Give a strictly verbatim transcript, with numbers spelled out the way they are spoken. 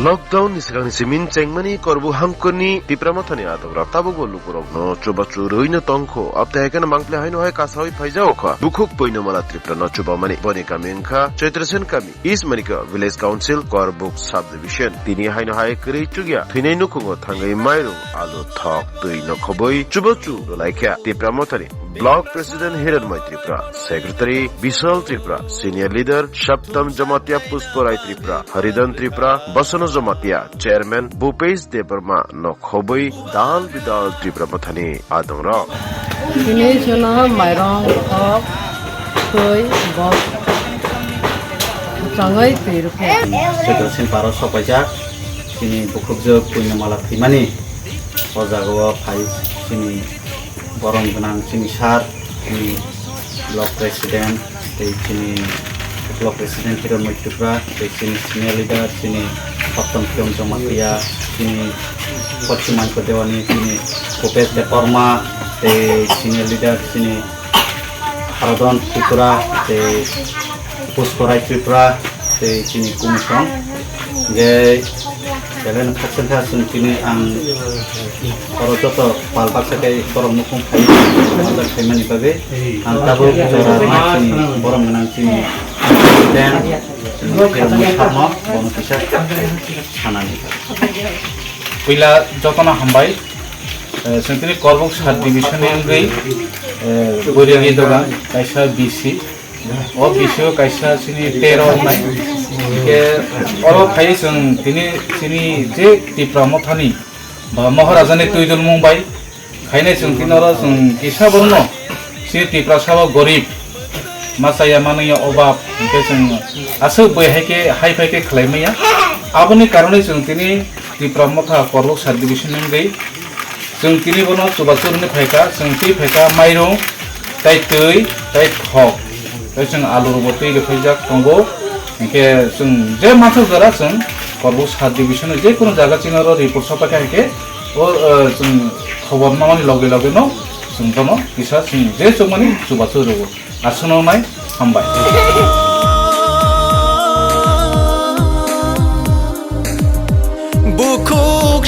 Lockdown ni swkangni simi chengmani Korbu hangkoni Tipra Mothani adongrok tabukbo lukurokno chubachu rwino tongkho. Abtwi hai kheno mangpli haino hai kasawi phaijago kha. Bukhuk Poinamala Tripura no chubamani. Boni kami wngkha Choitrasen kami, East Manika Village Council, Korbuk Subdivision. Tini haino hai kwrwi chukya thwinai nukhungo thangwi mairum, alu, thok, twi no khobwi chubachu rwlaikha. Tipra Mothani Block President Hiranmai Tripura, Secretary Bishal Tripura, Senior Leader Saptam Jamatia Pushpa Rai Tripura, Haridan Tripura, Basana Jamatia, Chairman Bhupesh Debbarma no khobwi dal bidal Tipra Mothani adongrok. Tini chwngno mairong, thok, twi, bok changwi twi rwkha. Sedrasin paro sopaijak, chini bukhukjwk Puinamala thwimani o jagao phai chini borom gwnang chini sir, chini block president, tei chini block president Hiranmai Tripura, tei chini senior leader, chini Saptam Kiyom Jamatia, chini Pochim Manikya Dewani, chini Bhupesh Debbarma, tei senior leader, chini Haradon Tripura, tei Pushpa Rai Tripura, tei chini Kumisong. Hingke belai no khakchangkha chwng tini ang oro joto pal baksa khe borok mukhung phai manjak phaimani bagwi ang tabuk jora rwna chini borom gwnang chini president chini Khermoni Sarma bono kisa sanani. Puila jotono hambai, eh, chwng tini Korbuk sub division ni wngwi, eh, Boiregi dogan kaisa B C. O bisio kaisa chini tero wngnai. Hingke oro phai chwng tini chini je Tipra Mothani ba Maharajani twi dulmung bai khainai chwng tini oro chwng kisa borokno chini Tiprasa o gorib machaya manwi obab hingke chwng aswk bai hai khe hai phai khe khlai maya. Aboni karonwi chwng tini Tipra Motha Korbuk sub division wngwi chwng tini bono chubachu rwni phaikha, chwng twi phaikha mairung, tei twi, tei thok. Tei chwng alu rwbo twi rwphaijak tongo. Hinkhe chwng je masa jora chwng Korbuk sub division je kono jaga chini oro report sopaikha hinkhe o, eh, chwng khobor mamani loge loge no chwng bono kisa chwng je chukmani chubachu rwo. Aswkno nai hambai. Bukhuk